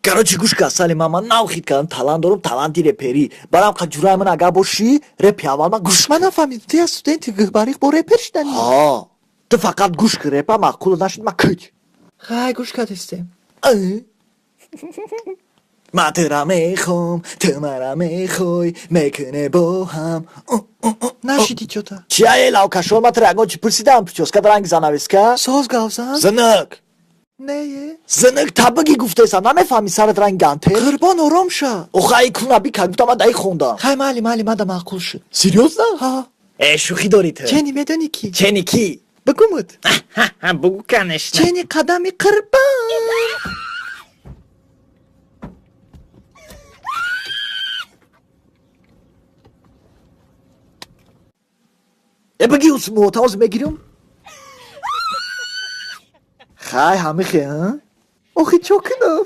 Короче, гӯш ка, сали ман нав хит кардам, талант дорам, таланти реперӣ. Барам қа ҷураи ман агар бошӣ, репи аввал ман гӯш. Ман нафаҳмидам, ту як студенти гӯҳбариқ бо репер шиданӣ? Ҳа, ту фақат гӯш ки, репа маъқул нашуд, ман кӯч. Хай, гӯш кардистем. Ман тура мехоҳам, ту мара мехоҳӣ, мекуне бо ҳам. Нашиди чота. Чия, э лавкашон, ман тура ягон чи пурсидам? Прическа ранги занавеска. Соз гавзан. Зинак. Нее. Зинак, табиги гуфтесам, намефаҳмӣ, сарат ранги гантел. Қурбон, ором ша. Охай, куна бика, гуфтам, ман даи хондам. Хай, майли, майли, мада маъқул шуд. Серьёзно? Ҳа. Э, шӯхӣ дорӣ ту. Чени медонӣ ки? Чени ки? Бигумуд. Бугу, конечно. Чени қадами қурбон. Э, биги, усмота ҳозир мегирам. Хай, ҳамихе. Охи, чо кунам?